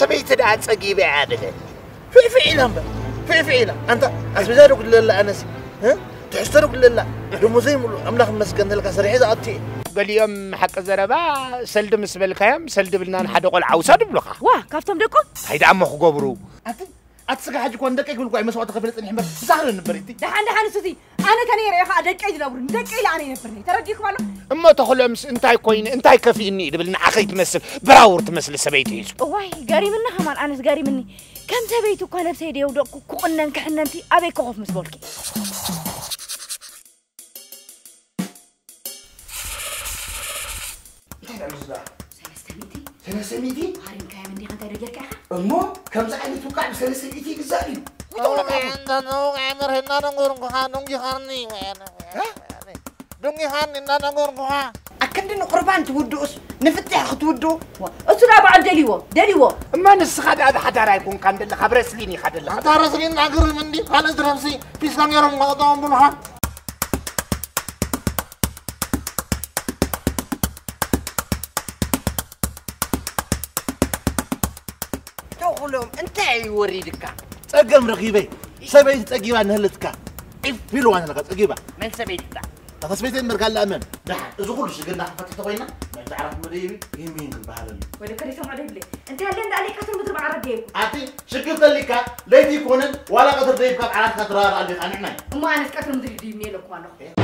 ሰበይቲ ደኣ ጸጊበ እያ ድብል። ፊዕፊዕ ኢላ እምበር፣ ፊዕፊዕ ኢላ። ኣንታ ኣስቤዛ ዶ ጉድለላ ኣነሲ? እ? ትሕዝቶ ዶ ጉድለላ? ደሞዘይ ሙሉእ ኣምላኽ ይመስገን ተልካ ሰሪሐ ዝኣቱ እየ። ገሊኦም ሓቂ ዘረባ ሰልዲ ምስ በልካዮም፣ ሰልዲ ብልና ንሓደ ቆልዓ ውሰድ ይብሉኻ። ዋ፣ ካብቶም ደቆም? እንታይ ደኣ እሞ ክገብሩ? ኣቲ፣ ኣቲ ስጋ ሕጂ እኮ ንደቀይ ክብል እኮ እዩ መስዋእቲ ከፍለ ጸኒሕ እምበር፣ ምሳኻ ዶ ንበር እቲ? ደሓን፣ ደሓን፣ እሱቲ ኣነ ተነይረ እየ ኸዓ ደቀይ ዝነብሩ፣ ንደቀይ ኢለ ኣነ ይነብር ነይ። ተረዲእኩም ኣሎ? እሞ ተኽሎምስ እንታይ ኮይነ፣ እንታይ ከፊእኒ ድብል ንዓኸይ ትመስል፣ ብራውር ትመስል ሰበይቲ ሒዙ። እዋይ፣ ገሪምኒ ከማን፣ ኣነስ ገሪምኒ። ከም ሰበይቲ እኳ ነብሰይ ደየውደቕኩ፣ ክቑነን ክሕነንቲ ኣበይ ክኾፍ ምስ በልኪ። እንታይ ደኣ ምስ ደኣ? ሰለስተ ሚእቲ። ሰለስተ ሚእቲ? ሃሪምካዮም እንዲኻ እንታይ ዶ ጌርካ ኢኻ? እሞ ከምዚ ዓይነት ውቃዕ ብሰለስተ ሚእቲ ይግዛእ ድዩ? ተውቃዕ እንተ ተውቃዕ መርህ እናነገርኩኻ ደንጊኻኒ። እ? ደንጊኻኒ እናነገርኩኻ። ኣክንዲ ንቁርባን ትውድኡስ ንፍትሕ ክትውድኡ? ዋ፣ እሱ ደኣ በዓል ደልይዎ፣ ደልይዎ። እማ ንስኻ ደኣ ብሓዳር ኣይኮንካን ዘለኻ፣ ኣብ ረስሊን ኢኻ ዘለኻ። ኣንታ ረስሊን ኣግርም እንዲ፣ ካልእ ትረፍሲ ፒስታ ነይሮም መጠጠዎም ብልኻ። ተኹሎም እንታይ እዩ ወሪድካ? ጸገም ረኺበ፣ ሰበይቲ ጸጊባ ንህልትካ ዒፍ ኢልዋ ንለካ ጸጊባ። መን ሰበይትካ? እታ ሰበይቲ እምበር ካልእ መን? ደሓን፣ እዚ ኩሉ ሽግርና ክንፈትሕ ተኾይና፣ መብዛዕራ ክንመደይብ ይህን ብሂን ክንበሃለሉ። ወደ ከደ ሰምዖ ደብለ። እንታይ ኣለ እንዳ ኣለ ቀትር ምድሪ ብዓራት ደየብኩ። ኣቲ ሽግር ተሊካ፣ ለይቲ ይኮነን፣ ዋላ ቀትር ደይብካ ኣብ ዓራትካ ትረባረቕ ኣሊኻ ንዕናይ። እሞ ኣነስ ቀትር ምድሪ ድዩ እኔ ኢለኩም ኣለኹ።